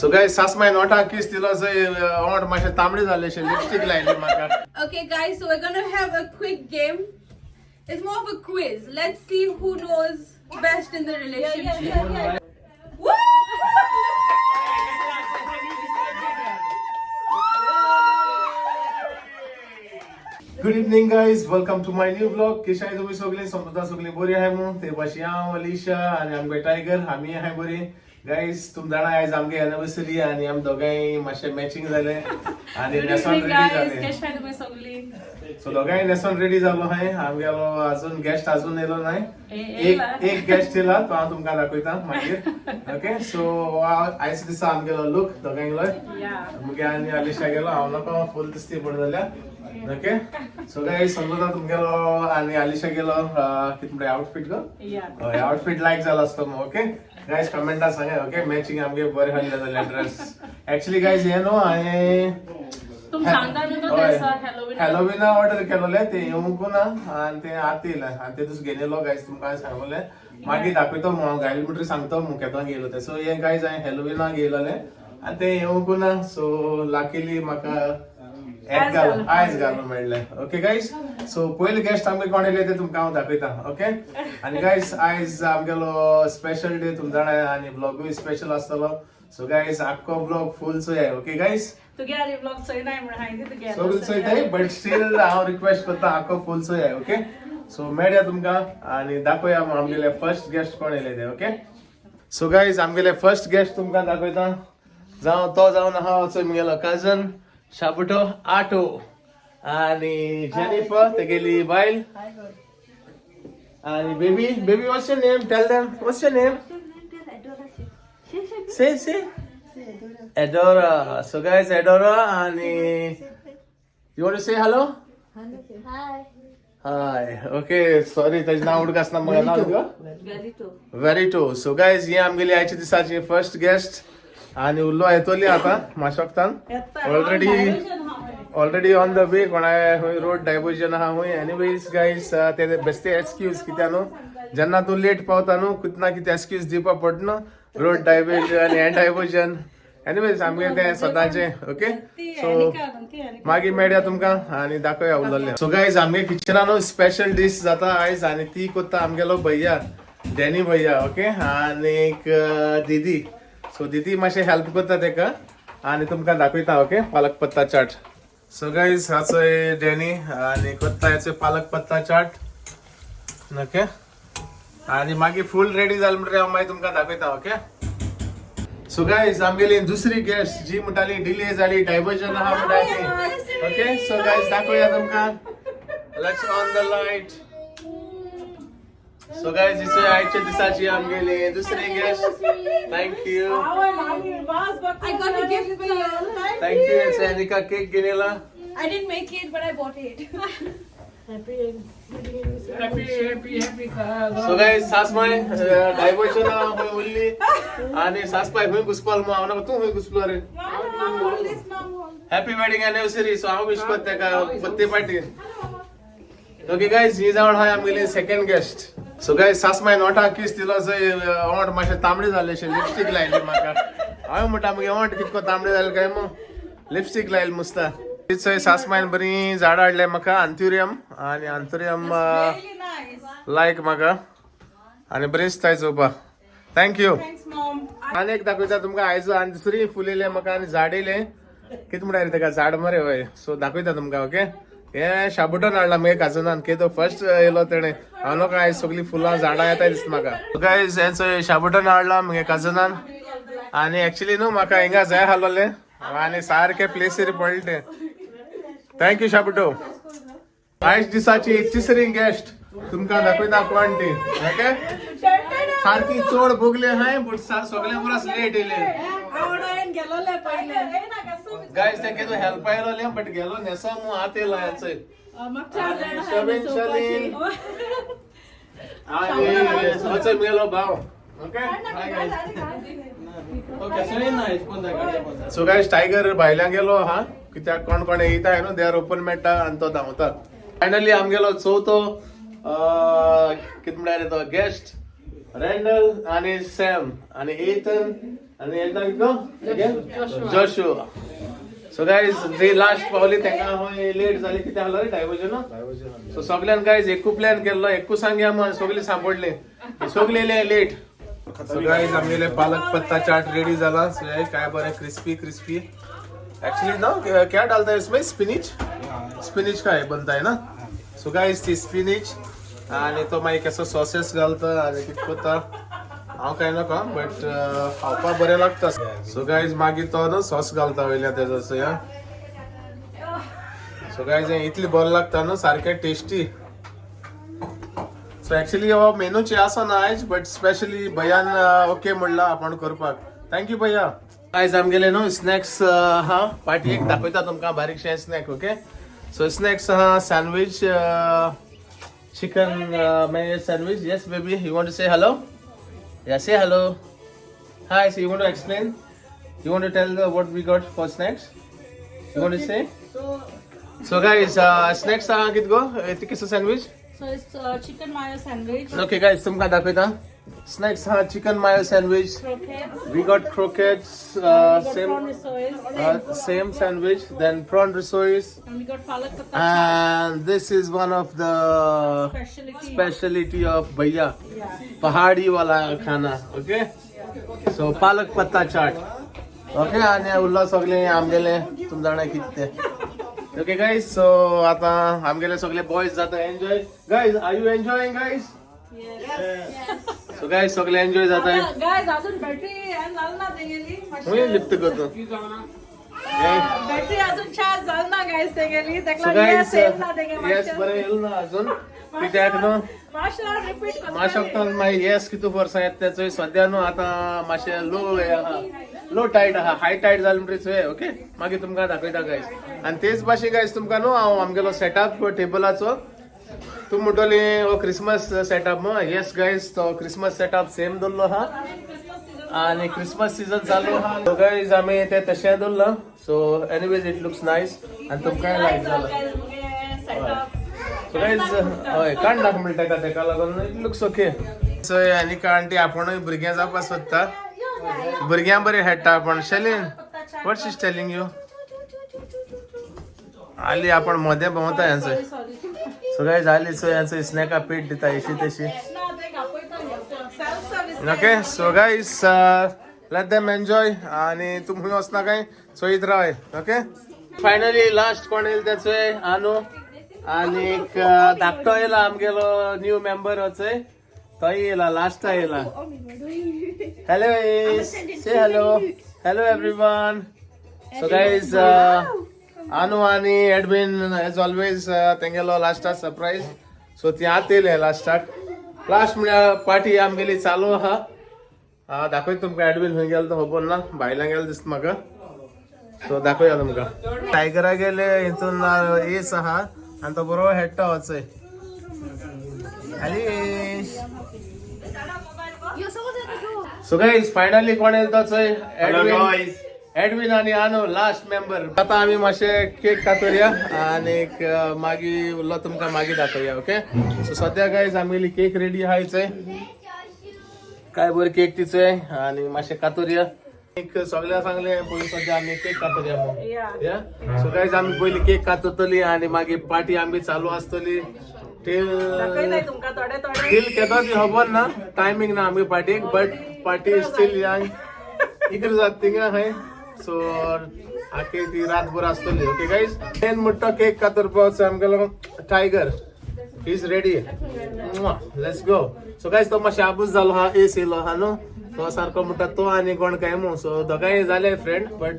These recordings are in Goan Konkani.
सो गायज सासमाय नोटा किस दिलो ओंठ मातशे तांबडे जाले अशे लिपस्टीक लायली म्हाका. Okay, guys, so we're gonna have a quick game. It's more of a quiz. Let's see who knows best in the relationship. Woo! Good evening guys, welcome to my new vlog. कशे तुम्ही सगळी समजता सगळी बरी आहाय मू. ते भाशेन हांव अलिशा आनी आमगे टायगर आमी आहाय बरी. गायज तुम जाणा आयज आमगे एनिवर्सरी आनी आमी दोगांय मातशें मॅचिंग जाले आनी न्हेसोन रेडी जाले. सो दोगांय न्हेसोन रेडी जालो आहाय. आमगेलो अजून गेस्ट अजून येयलो नाय. एक एक गेस्ट येयला तो हांव तुमकां दाखयता मागीर. ओके, सो आयज दिसा आमगेलो लूक दोगांयलो. मुगे आनी अलिशा गेलो हांव नाका फूल दिसती पड जाल्या. ओके, सो गायज समजता तुमगेलो आनी अलिशा गेलो कितें म्हणटा आउटफीट गो. हय, आउटफीट लायक जालो आसतो मग. ओके गायज, कमेंटा सांगा. ओके, मॅचिंग आमगे बरें हाडलें जाल्यार ड्रेस. एक्चुअली गायज हे न्हू हांवें हॅलोविना ऑर्डर केलोले ते येवंक ना आनी ते आतां येयले आनी ते दुसरे घेवन येयलो. गायज तुमकां हांवें सांगलें मागीर दाखयतो मग हांव घायल म्हणटरी सांगतो मग केदो घेयलो ते. सो हे गायज हांवें हॅलोविना घेयलोले आनी ते येवंक ना. सो लाकीली म्हाका एक घालो आयज घालूं मेळ्ळें. ओके गायज, सो पयले गेस्ट आमगे कोण येयले ते तुमकां हांव दाखयता. ओके, आनी गायज आयज आमगेलो स्पेशल डे तुम जाणा आनी ब्लॉगूय स्पेशल आसतलो. सो गायज आख्खो ब्लॉग फूल चोयाय. ओके गायज, सगळें चोयताय बट स्टील हांव रिक्वेस्ट करता आख्खो फूल चोयाय. ओके, सो मेळया तुमकां आनी दाखोवया आमगेले फर्स्ट गेस्ट कोण येयले ते. ओके, सो गायज आमगेले फर्स्ट गेस्ट तुमकां दाखयता. जावं तो जावन आहा असो म्हगेलो कजन शाबुटो आटो आनी जेनिफर तेगेली बायल आनी baby. Baby, what's your name? Tell them, what's your name? Say, say. Adora. So guys, Adora आणि you want to say hello? Hi. Hi. Okay, sorry, ताजें नाव उडकास ना म्हाका. नाव तुका? वेरिटो. सो गायज ही आमगेली आयच्या दिसाची फर्स्ट गेस्ट आनी उल्लो येतली आतां मातशा वक्तान. Already on the way. कोणाय खंय रोड डायवर्जन आहा खंय. एनिवेज गायज, ते बेस्ते एक्सक्यूज कित्या न्हू जेन्ना तूं लेट पावता न्हू कितें ना कितें एक्सक्यूज दिवपा पडटा न्हू, रोड डायवर्जन हें डायवर्जन. एनिवेज आमगे तें सदांचें. ओके, सो मागीर मेळया तुमकां आनी दाखोवया उरलें. सो गायज आमगे किचनान स्पेशल डीश जाता आयज आनी ती कोत्ता आमगेलो भैया डॅनी भैया. ओके, आनीक दिदी. सो दिदी मातशें हेल्प करता तेका आनी तुमकां दाखयता. ओके, पालक पत्ता चाट. सो गायज हाचो डॅनी आनी कोत्ता हेचो पालक पत्ता चाट. ओके, आनी मागीर फूल रेडी जालें म्हणटकीर हांव मागीर तुमकां दाखयता. ओके, सो गायज आमगेली दुसरी गेस्ट जी म्हणटाली डिले जाली डायवर्जन आहा म्हणटा ती. ओके, सो गायज दाखोवया तुमकां. Let's on the light. So guys हिचे आयच्या दिसाची आमगेली दुसरी guest. Thank you. I got a gift for you. Thank you. Anika cake घेऊन येला. I didn't make it, but I bought it. Happy happy happy. So guys सासमाय डायवर्जन खंय उरली आनी सासपाय खंय घुसपाल मग हांव नाका तूं खंय घुसलो रे. Mom, hold this, mom, hold. Happy wedding anniversary. So हांव विश करता तेका birthday party. Okay guys, ही जावन आहा आमगेली सेकंड गेस्ट. सो गायज सासमाय नोटा किस दिलो ओंठ मातशे तांबडे जाले अशे लिपस्टीक लायली म्हाका. हांवें म्हणटा मगे ओंठ कितको तांबडे जाले काय मग लिपस्टीक लायली मुस्ता. चोय सासमायन बरी झाडां हाडले म्हाका आंतुरियम आनी आंतुरियम Really nice. लायक म्हाका आनी बरीच दिसताय चोवपा. Thank you. Thanks, mom. आनी एक दाखयता तुमकां आयज आनी दुसरी फूल येयले म्हाका आनी झाड येयलें. कितें म्हणटा रे तेका झाड मरे. हय, सो दाखयता तुमकां. ओके, हे शाबुटोन हाडला मगे काजनान के तो फर्स्ट येयलो तेणे. हांव न्हू आयज सगळीं फुलां झाडां येता दिसता म्हाका. गायज हें शाबुटोन हाडला मगे काजनान आनी एक्चुली न्हू म्हाका हिंगा जाय आसलोलें आनी सारके प्लेसीर पडले ते. Thank you शाबुटो. आयज दिसाची तिसरी गेस्ट तुमकां दाखयता कोण ती. ओके, सारकी चड भोगले हाय बट सगळे परस लेट येयले. गायज ते केदो हेल्प आयलो बट गेलो नेसो मू आत येयला हेचो. शबीन शलीन आणि वचो मेलो भाव. Okay, hi guys. So guys tiger भायल्यान गेलो हा कित्याक कोण कोण येयता न्हू देर ओपन मेळटा आनी तो धांवता. फायनली आमगेलो चवथो कितें म्हणल्यार तो गेस्ट. रँडल आणि सॅम आणि एथन आणि येता कितलो जोशुआ. सो गायज, जे लास्ट पावली तांकां हय लेट जाली. कितें जालो रे, डायवर्जन. सो सगळ्यान गायज एकू प्लॅन केल्लो, एकू सांगया म्हण सगळी सांपडली, सगळे लेट. सो गायज, आमगेले पालक पत्ता चाट रेडी जाला. सो हे काय बरें क्रिस्पी क्रिस्पी. एक्चुअली ना क्या डालता है इसमें? स्पिनिच. स्पिनिच काय बनता है ना. सो गायज, ती स्पिनिच आणि तो मागीर कसो सॉसेस घालता आणि कितें करता हांव काय नाका, बट खावपाक बरें लागता. सो गायज, मागीर तो न्हू सॉस घालता वयल्या तेजो. सो या, सो गायज, हें इतलें बरें लागता न्हू, सारकें टेस्टी. सो एक्चुअली हो मेनूचे आसा ना आयज, बट स्पेशली भैयान ओके म्हणला आपूण करपाक. Thank you भैया. आयज आमगेले न्हू स्नॅक्स आहा. पार्टी एक दाखयता तुमकां बारीकशें स्नॅक. ओके, सो स्नॅक्स आहा sandwich, chicken mayo sandwich. Yes baby, you want to say hello? Yeah, say hello. Hi. So you want to explain, you want to tell what we got for snacks? You want to say? So guys, snacks आहा कित गो किसो sandwich? So it's chicken mayo sandwich, okay guys, तुमकां दाखयता स्नॅक्स हा chicken mayo sandwich. Croquettes, we got croquettes, we got same prawn rissoles, same sandwich, then prawn rissoles, and we got palak patta chaat and this is one of the specialty. Specialty of भैया, Yeah. पहाड़ी वाला खाना. ओके, सो पालक पत्ता चाट. ओके, आणि उरला सगळे आमगेले तुम जाणा कितें ते. ओके गायज, सो आता आमगेले सगळे बॉयज जाता enjoy. Guys, are you enjoying, guys? Yes. So guys, सगळे एन्जॉय जाता. गायज, अजून बॅटरी झालं ना तेगेली. खंय लिप्त करतो? बॅटरी अजून चार्ज झालं ना गायज तेगेली. सो तेका गायज, येस ना तेगे. येस, बरें येयल ना अजून कित्याक न्हू मातशें रिपीट. म्हाका शकता मागीर येस कितू वर्सां येता तें चोय. सद्या न्हू आतां मातशें लो आहा, लो टायड आहा. हाय टायड जालें म्हणटकीर चोय. ओके, मागीर तुमकां दाखयता गायज. आनी तेच भाशेन गायज, तुमकां न्हू हांव आमगेलो सेटअप टेबलाचो, तूं म्हणटली हो क्रिसमस सेटअप मग. येस गायज, तो क्रिसमस सेटअप सेम दवरलो आहा आणि क्रिसमस सीझन चालू आहा. सो गायज, आमी ते तशें दवरलां. So anyways, it looks nice आनी तुमकांय लायक जालां. सो गायज, हय, काड नाका म्हणटा तेका, तेका लागून it looks okay. So आनी आंटी आपूणय भुरगें जावपाक सोदता, भुरग्यां बरें खेळटा आपण. Shalin, what is telling you? आली आपण मदें भोंवता यांचो. सो गायज, आली सो यांचो स्नॅका पीठ दिता अशी तशी. Okay, so guys, let them enjoy आणि तुम्ही वचना काय चोयत राव. ओके, फायनली लास्ट कोण येईल त्याचोय आनू आणि धाकटो येयला, आमगेलो न्यू मेंबर वचय, तोय येयला, लास्ट येयला. Hello, say hello. Hello everyone. So guys, Anu आणि एडविन एज ऑलवेज तेंगेलो लास्टाक सरप्राईज. सो ती आत येयले लास्टाक. लास्ट म्हळ्यार पार्टी आमगेली चालू आहा. हा, दाखयता तुमकां. एडविन खंय गेलो तो खबर ना, भायल्यान गेलो दिसता म्हाका. सो दाखोवया तुमकां. टायगरा गेले हितून एस आहा आनी तो बरो हेडटा वचय. आलीश. सो गाईज, फायनली कोण येयलो तो चोय. एडविन. एडविन आणि आनो लास्ट मेंबर. आता आमी मातशे केक कातोरया आणि मागीर उरलो तुमकां मागीर दाखोवया. ओके, सो सद्या गायज, आमगेली केक रेडी आहा. काय बरी केक तिचोय आणि मातशे कातोरया. एक सगळ्या सांगले पयलीं, सद्या आमी केक कातोरया मग. या, सो गायज, आमी पयली केक कातरतली आणि मागीर पार्टी आमची चालू आसतली टील तुमकां थोडे थोडे. टील केदो ती खबर ना, टायमींग ना आमगे पार्टीक, बट पार्टी स्टील यंग. इकडे जात थिंगा खंय. सो आखे ती रातभर आसतली. ओके गायज, मेन मोठो केक कातरपाचो आमगेलो tiger is ready. Let's go. So guys, तो मातशें आबूज जालो हा, एस येयलो हा न्हू, तो सारको म्हणटा तो आनी कोण काय मू. सो दोगांय जाले फ्रेंड, बट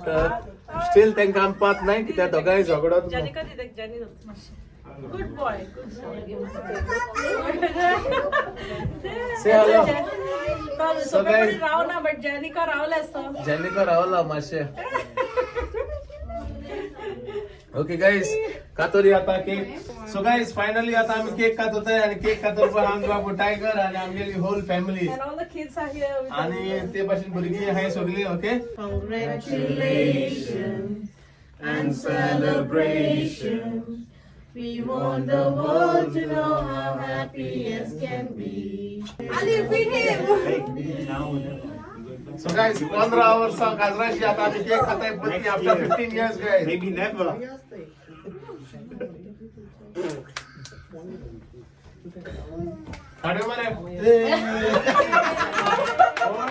स्टील तांकां आमी पात नाय कित्याक दोगांय झगडत. जेनिका दिता, jenny good boy. Say hello. So guys- राव ना, बट जेनिका रावले आसतो. जेनिका रावला मातशें. ओके गाईज, कातोरी आता केक. सो गाईज, फायनली आता आम्ही केक कातोय आणि केक कातोरपा आमचो बाबू टायगर आणि आमगेली whole family. And all the kids are here with us. आणि ते भाशेन भुरगीं आहाय सगळीं. Okay. Congratulations and celebration. We want the world to know how happy as can be. Ali, feed him. So guys, 15 वर्सां काजराची आता आमी केक खाताय पत्नी after 15 years guys. Maybe never. ताळयो मारे.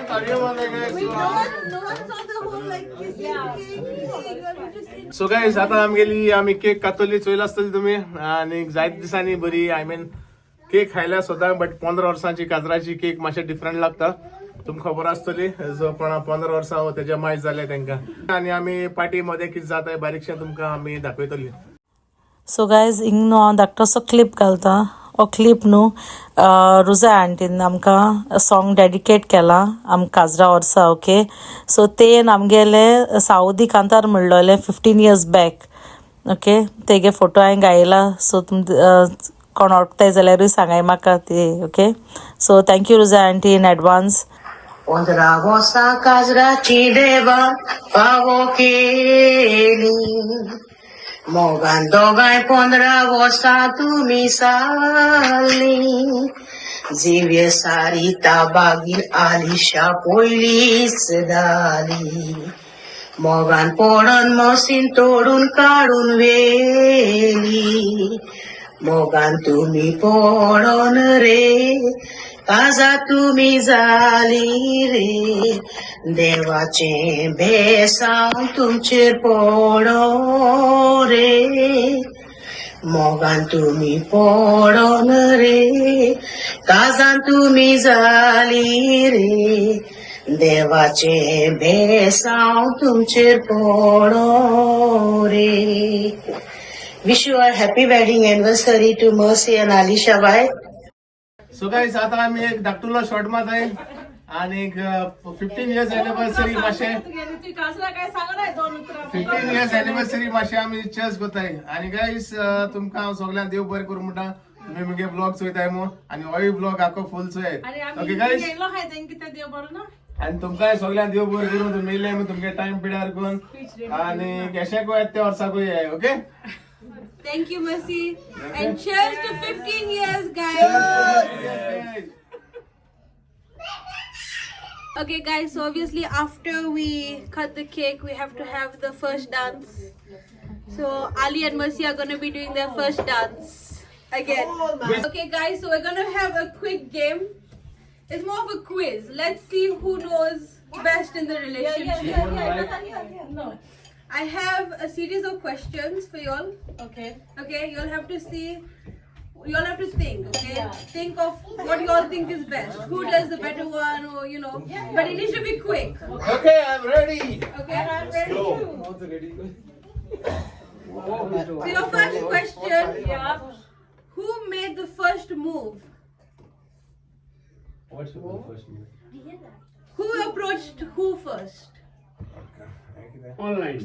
ताळयो मारे guys. Wait, no one saw the whole like kissing cake thing. We just seen so guys, आता आमगेली आमी केक कातोली चोयला आसतली तुमी आनी जायते दिसांनी बरी I mean cake खायल्या स्वता, बट 15 वर्सांची काजराची केक मातशें डिफरंट लागता. तुमकां खबर आसतली जो कोणा 15 वर्सां तेज्या मायज जाले तांकां. आनी आमी पार्टी मध्ये कितें जाता बारीकशें तुमकां आमी दाखयतली. सो गायज, हिंग न्हू हांव धाकटोसो क्लिप घालता. हो क्लिप न्हू रुजा आंटीन आमकां सॉंग डेडिकेट केलां आम काजरा वर्सा. ओके, सो तेन आमगेले सावदी कांतार म्हणलोलें 15 इयर्स बॅक. ओके, तेगे फोटो हांवें गायला. सो तुम कोण वळखताय जाल्यारूय सांगाय म्हाका ते. Okay, so thank you Ruja aunty in advance. 15 वर्सां काजराची देवान फावो केली, मोगान दोगांय 15 वर्सां तुमी सारली. जिवे सारिता बागीन आलिशा पयलीच जाली, मोगान पडोन मसीन तोडून काडून व्हेली. मोगान तुमी पडोन रे काजा तुमी जाली रे, देवाचें बेसांव तुमचेर पडो रे. मोगान तुमी पडोन रे काजान तुमी जाली रे, देवाचें बेसांव तुमचेर पडो रे. Wish you a happy wedding anniversary to Mercy and Alisha Bhai. So guys, आता आमी एक धाकटुलो शॉर्ट मारताय आणि 15 इयर्स एनिव्हर्सरी मातशें तुवें काजरा काय सांगनाय दोन उतरां. 15 इयर्स एनिव्हर्सरी मातशें आमी चर्च कोताय. आनी गायज, तुमकां हांव सगळ्यांक देव बरें करूं म्हणटा. तुमी मुगे ब्लॉग चोयताय मू आनी होय ब्लॉग आखो फूल चोय. आनी आमी ओके गायज, येयलो हाय तेंकां कितें देव बरो ना. आनी तुमकांय सगळ्यांक देव बरें करूं. तुमी येयले मू तुमगे टायम पिड्यार करून आनी केशेकूय येता त्या वर्साकूय येय. Okay. Thank you, Mercy. And cheers to 15 years, guys. Okay, guys, so obviously after we cut the cake, we have to have the first dance. So Ali and Mercy are gonna be doing their first dance again. Okay, guys, so we're gonna have a quick game. It's more of a quiz. Let's see who knows best in the relationship. No. I have a series of questions for y'all. Okay. Okay, you'll have to see, you'll have to think, okay? Think of what y'all think is best. Who does the better one, or you know. But it needs to be quick, okay, I am ready. Okay? So your first question, Yeah. who made the first move? Who approached who first? Online.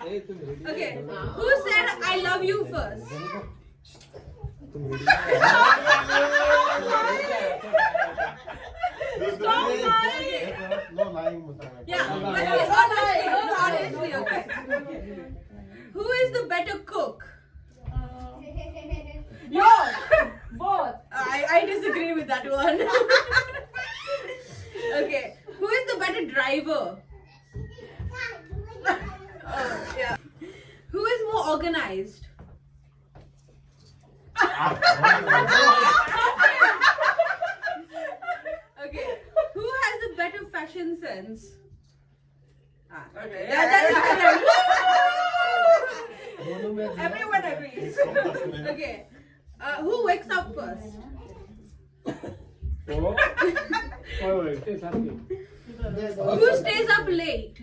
Okay. Okay. Who said I love you first? No lying. Yeah, but honestly, honestly, okay. Who is the better cook? Yours. Both. I disagree with that one. Okay. Who is the better driver? Oh, yeah. Who is more organized? Okay. Who has a better fashion sense? Ah, okay. That is correct. Everyone agrees. Okay. Who wakes up first? Oh, ते सारखे. Who stays up late?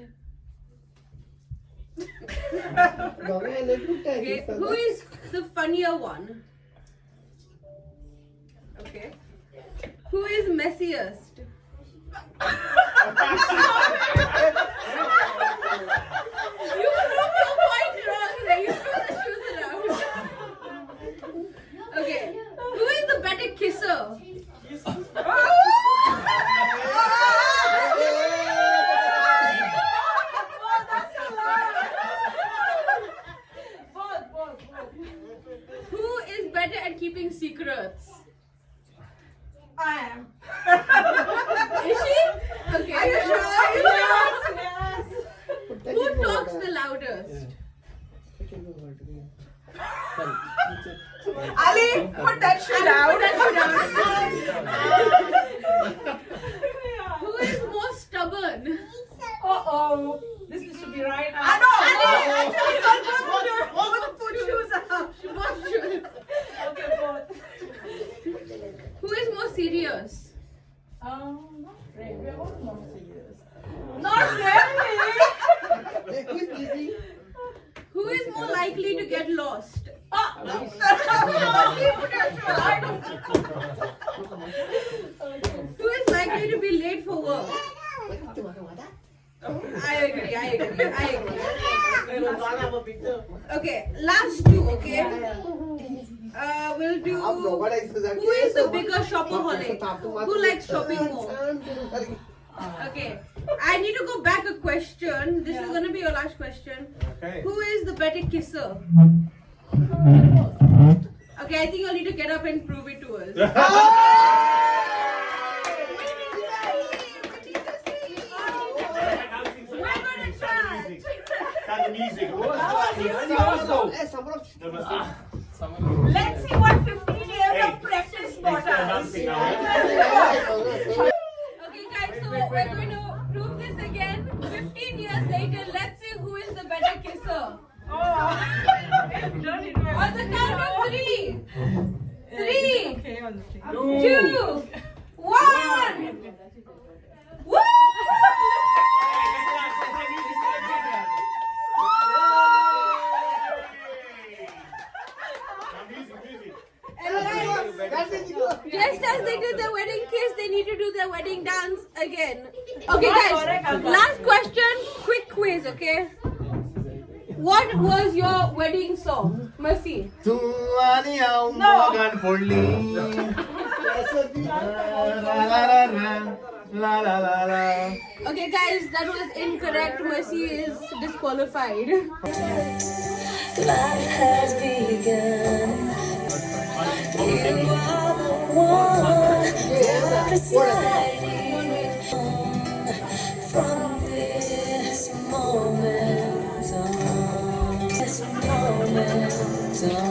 Okay. Who is the funnier one? Okay. Who is messiest? You proved your point wrong there. You threw the shoes around. Okay. Who is the better kisser? better at keeping secrets? I am. Is she? Okay. Are you sure? Are you sure? Yes. Who talks the loudest? Ali, put that shit out. Who is more stubborn? Uh-oh. This needs to be right now. I know. Ali, actually, both put shoes up. Both shoes. Okay, both. Who is more serious? Not really. We are both more serious. Not really. Who is more likely to get lost? Who is likely to be late for work? I agree, I agree, I agree. Okay, last two, okay? We'll do. Who is the bigger shopaholic? Who likes shopping more? Okay, I need to go back a question. This is gonna be your last question. Okay. Who is the better kisser? Okay, I think you'll need to get up and prove it to us. We're gonna try. Start the music. Let's see what 15 years of practice brought us. Okay, guys, so we're going to prove this again. 15 years later, let's see who is the better kisser. Oh. On the count of three. Three, Okay, on the three. two, one. Woo! And guys, just as they did the wedding kiss, they need to do their wedding dance again. Okay, guys, last question, quick quiz, okay? What was your wedding song? Mercy. तूं आनी हांव मोगान पडली ला ला ला ला ला ला ला. Okay, guys, that was incorrect. Mercy is disqualified. Life has begun. You are the one deciding from this moment on. This moment on.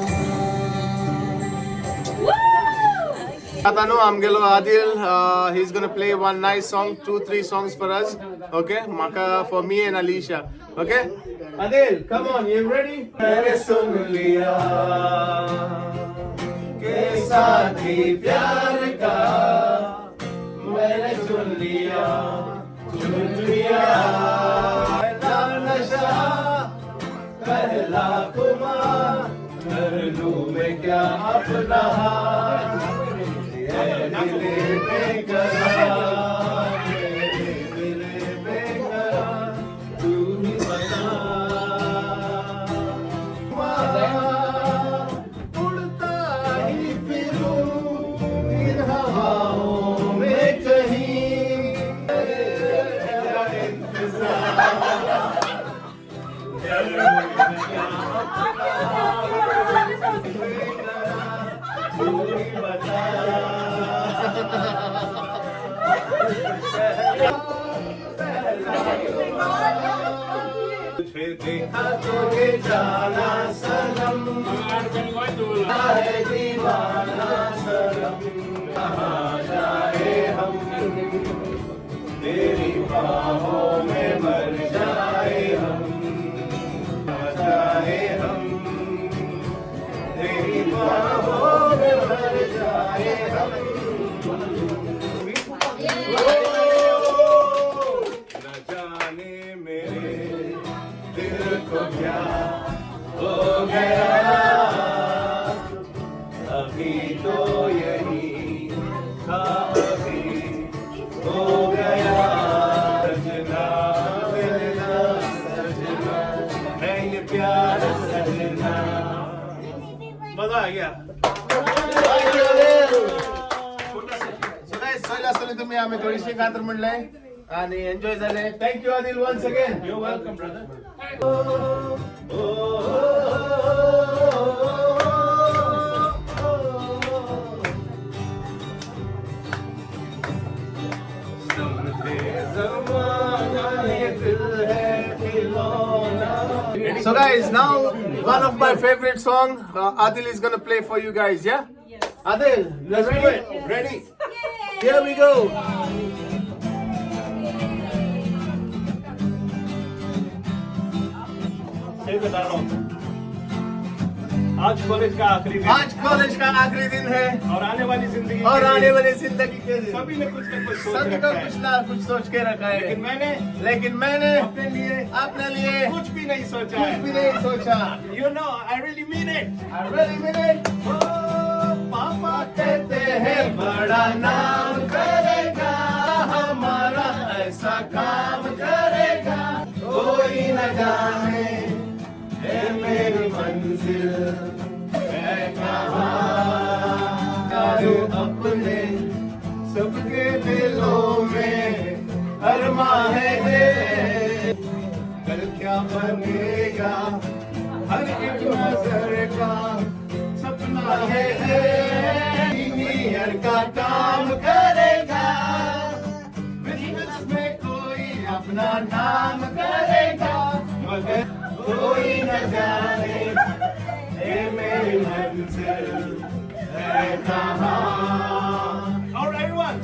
आता न्हू आमगेलो Adil, he is gonna play one nice song, two three songs for us, okay? म्हाका, for me and Alisha, okay? Adil, come on, you ready? मैंने सुन लिया के साथी प्यार का, मैंने चुन लिया, चुन लिया. पहला नशा, पहला खुमार, कर लूं मैं क्या अपना हाल? ये दिल बेकरार, मेरे दिल बेकरार, तू ही बता. उड़ता ही फिरूं इन हवाओं में कहीं, तेरा इंतजार. तू ही बता. तुझे देखा तो ये जाना सनम, है दीवाना सनम, कहाँ जाए हम, तेरी बाहों में मर जाए हम, जाए हम, तेरी बाहों में मर जाए हम. न जाने मेरे दिल को क्या हो गया, अभी तो यही था, अभी हो गया. सजना मिलना, सजना है ये प्यार सजना. मजा आ गया. So guys, सयला आसतले तुमी, आमी थोडीशी कातर म्हणलें आणि एन्जॉय जाले. Thank you Adil once again. You're welcome, brother. Oh, oh, oh, oh, oh. guys, now one of my favorite song, Adil is gonna play for you guys, yeah? Yes. Adil, you Let's do ready? it. Ready? Here we go. सही बता रहा हूँ, आज कॉलेज का आखिरी दिन आज कॉलेज का आखिरी दिन है और आने वाली जिंदगी और के लिए आने वाली जिंदगी के लिए सभी ने कुछ ना कुछ सोच सभी रखा को है। कुछ ना कुछ सोच के रखा है, लेकिन मैंने लेकिन मैंने अपने लिए अपने लिए कुछ भी नहीं सोचा कुछ है। भी नहीं सोचा। You know, I really mean it. I really mean it. पापा कहते हैं बड़ा नाम करेगा हमारा, ऐसा काम करेगा कोई न जाने है मेरी मंजिल है कहाँ। करूं अपने सबके दिलों में अरमा है, कल क्या बनेगा हर एक नजर का सपना है, इंजीनियर का काम करेगा, बिजनेस में कोई अपना नाम करेगा, मगर कोई न जाने ये मेरी मंजिल है कहाँ। All right, everyone.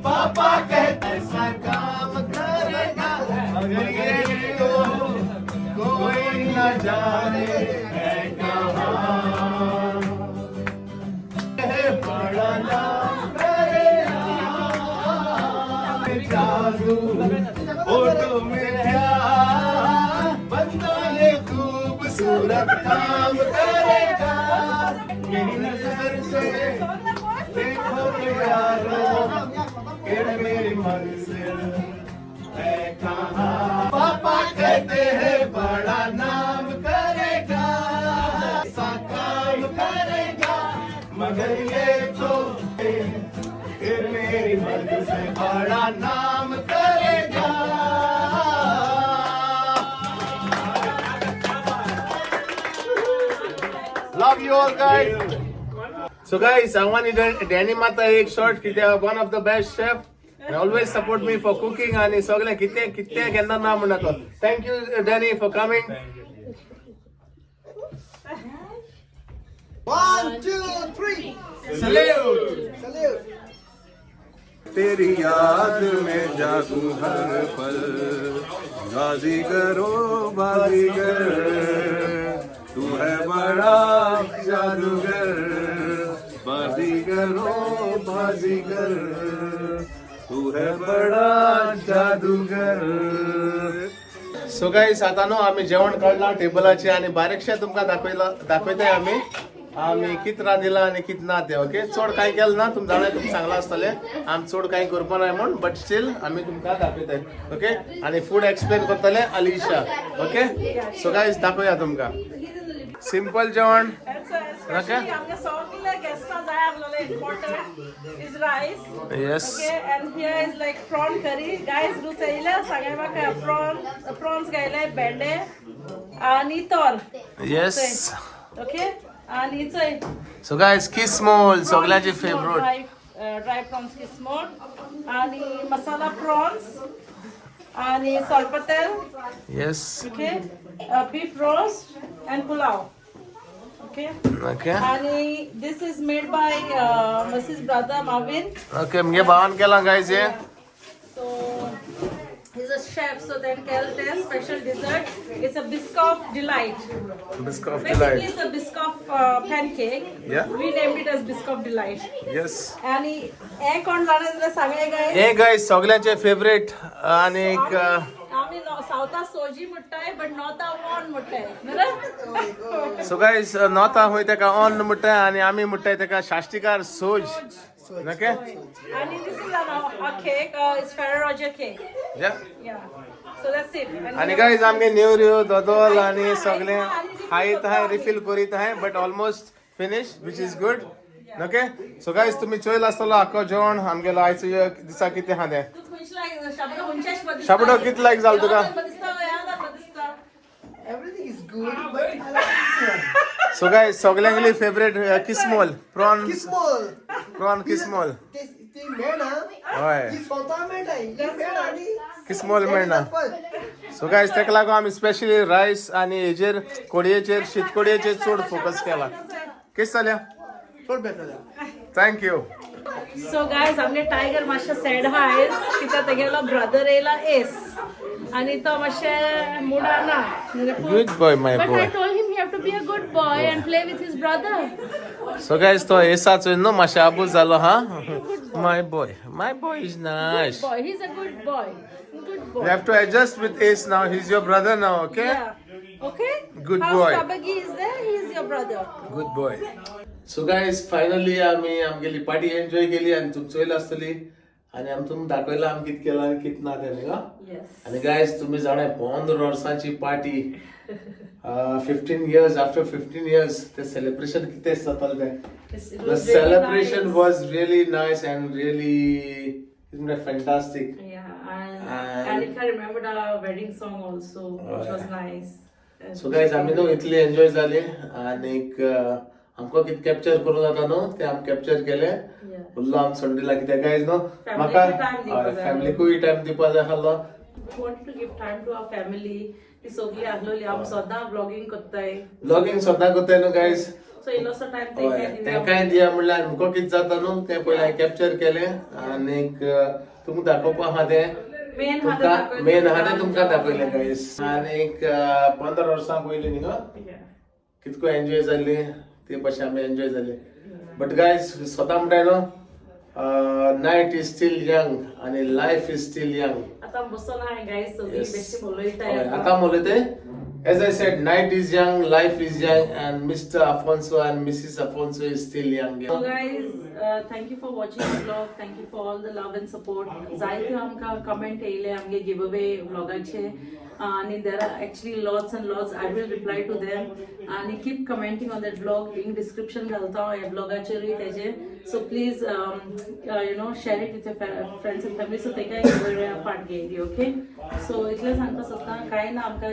पापा कहते ऐसा काम करेगा, मगर ये तो कोई न जाने है कहाँ। है बड़ा नाम करेगा, जादू फोटो में क्या बंदा ये खूबसूरत काम करेगा, मेरी नजर से देखो तो यारो कि मेरी मंजिल है कहाँ। पापा कहते हैं बड़ा नाम करेगा, ऐसा काम करेगा, मगर ये तो कि मेरी मंजिल से बड़ा नाम करेगा। Love you all guys. So guys, I want Danny Mata एक शॉर्ट कित्याक one of the best chef. They always support me for cooking आणि सगळे कितें कितें केन्ना ना म्हणटा. Thank you Danny for coming. 1, 2, 3. Salute. Salute. तेरी याद में जागूं हर पल, बाजीगर ओ बाजीगर, तू है बड़ा जादूगर, बाजीगर ओ बाजीगर, तू है बड़ा जादूगर। सो गाईस, आता न्हू आमी जेवण काडलां टेबलाचेर आनी बारीकशें तुमकां दाखयलां, दाखयताय आमी आमी कित रांदिलां आनी कित ना तें. ओके, चड कांय केलें ना, तुम जाणाय, तुमकां सांगलां आसतलें आमी चड कांय करपा नाय म्हूण, बट स्टील आमी तुमकां दाखयताय. ओके, आनी फूड एक्सप्लेन करतले अलिशा. ओके, सो गायज दाखोवया तुमकां सिंपल जेवण. And so especially आमगे सगळे गेस्टां जाय आसलेले, important is rice. Yes. Okay, and here is like prawn curry. Guys, रुच येयल्या सांगाय म्हाका. प्रॉन, प्रॉन्स घायले, भेंडे आनी तोर. येस. ओके, आनी चोय. सो गायज, किसमोल सगळ्यांची फेवरेट. ड्राय ड्राय प्रॉन्स किसमोर आणि मसाला प्रॉन्स आणि सोलपतेल. Yes. Okay, beef roast and pulao. Okay. Okay. आणि this is made by Mrs brother Marvin. Okay, मुगे भावान केलां गायज हें. So he's a chef, so then केलं तें special dessert. It's a Biscoff delight. Biscoff Basically, delight. it's a Biscoff pancake. Yeah. We named it as Biscoff delight. Yes. आणि हे कोण जाणा जाल्यार सांगाय काय. हे गायज सगळ्यांचे फेवरेट आणि एक आमी सावथा सोजी म्हणटाय, बट नॉर्था ऑन म्हणटाय, बरं. सो गायज, नॉर्था हूंय तेका ऑन म्हणटाय आनी आमी म्हणटाय तेका साश्टीकार सोज. ओके. आणि this is a cake, it's Ferrero Rocher cake. Yeah. Yeah, so that's it. आनी गायज, आमगे नेवऱ्यो दोदोल आनी सगळें खायत आहाय, रिफील करीत आहाय, but almost finish, which is good. Okay, so guys, तुमी चोयला आसतलो आख्खो जेवण आमगेलो आयचो दिसा कितें आहा तें. तूं खंयच लायक शाबडो खंयच्याच? शाबडो कितलो लायक जालो तुका? दिसता, दिसता. Everything is good, but I like this one. So guys, सगळ्यांगली favourite किसमोल prawn. Kismol. Prawn किसमोल. ते ते मेण हा. हय. ही स्वतः मेण आहे, ही मेण आणि किस्मोल मेळना. सो गायज, ताका लागून आमी स्पेशली रायस आनी हेजेर कोडयेचेर, शीत कोडयेचेर चड फोकस केला. कितें जाल्या? चड बेस्ट जाल्या. Thank you. So guys, आमगे टायगर मातशें सॅड आहा आयज, कित्याक तेगेलो ब्रदर येयला एस आनी तो मातशें मुडा ना. Good boy, my But I boy. told him he have to be a good boy and play with his brother. So guys, तो एसाचो न्हू मातशें आबूज जालो. हा, my boy, my boy is nice. Boy, he's a good boy. Good boy. You have to adjust with Ace now. He's your brother now, okay? Yeah. Okay? Good House boy. Kabagi is there, he is your brother. Good boy. So guys, finally आम्ही आमगेली पार्टी एन्जॉय केली आणि तुम चोयला आसतली आणि आमी तुमकां दाखयला आमी कित केला आनी कित ना तें न्ही गा. Yes. आणि गायज, तुम्ही जाणा, 15 वर्सांची party, 15 years, after 15 years ते सेलिब्रेशन कितें जातालें तें. It the was really celebration nice. Was really nice and really fantastic. Yeah, and Anika remembered our wedding song also, which was nice. And so guys, आमी न्हू इतली एन्जॉय जाली आनीक आमकां कितें कॅप्चर करूं जाता न्हू तें आमी कॅप्चर केलें. उरलो आमी संडेला, कित्याक गायज न्हू म्हाका Family time दिवपाक जाय. फॅमिलीकूय टायम दिवपा जाय आहलो. We wanted to give time to our family. ती सगळी आसलोली. आमी सदां vlogging करताय. ब्लॉगिंग स्वता करताय न्हू गायज. So इल्लोसो टायम हय, तेंकांय दिया म्हणल्यार आमकां कितें जाता न्हू तें पयलीं हांवें कॅप्चर केलें आनीक तुमकां दाखोवपा आहा तें. मेन आहा तें तुमकां दाखयलें. मेन आहा तें तुमकां दाखयलें गायज. आनीक 15 वर्सां पयलीं न्ही गो कितको एन्जॉय जाल्ली ते भशेन आमी एन्जॉय जाले. बट गायज, स्वता म्हणटाय न्हू, night is still young आनी life is still young. आतां बसोन हांवें गायज सगळीं बेश्टी उलयताय. आता उलयते, as I said, night is young, life is young and Mr. Afonso and Mrs. Afonso is still young. So guys, thank you for watching the vlog. Thank you for all the love and support. जायते आमकां कमेंट येयले आमगे गिव अवे व्लॉगाचे आणि there are actually lots and lots. I will reply to them आणि keep commenting on that vlog. Link description घालता हांव ह्या व्लॉगाचेरूय तेजे. So please share it with your friends and family, so तेकाय पार्ट घेयली. ओके, सो इतलें सांगता सोदता. कांय ना, आमकां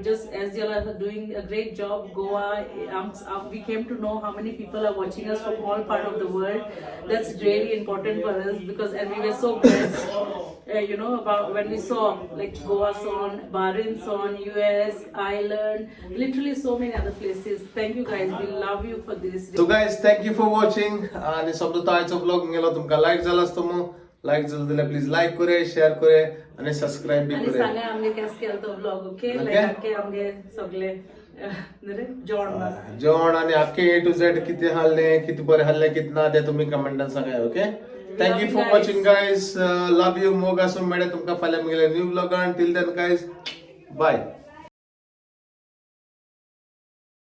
just as you are doing a great job, Goa, we came to know how many people are watching us from all part of the world. That's really important for us because, and we were so blessed about when we saw like Goa son, Bahrain son, US, Ireland, literally so many other places. Thank you guys, we love you for this. So guys, thank you for watching. आणि समजा आयचो ब्लॉग गेलो तुमका लायक जाला आसतो मग, लायक जालो जाल्यार प्लीज लायक करे, शेअर करे आणि सबस्क्राईब बी आणि करे. सांगा आमगे केस केलं तो व्लॉग. Okay, Okay. Like आमके आमगे सगळे जेवण जेवण आणि आख्खे ए टू झेड किती हाल्ले, किती बरे हाल्ले, किती ना ते तुम्ही कमेंटान सांगा. Okay, thank you Love for you guys. watching, guys. Love you. मोग आसून मेळ्या तुमकां फाल्यां मुगेले new ब्लॉगान. Till then guys, bye.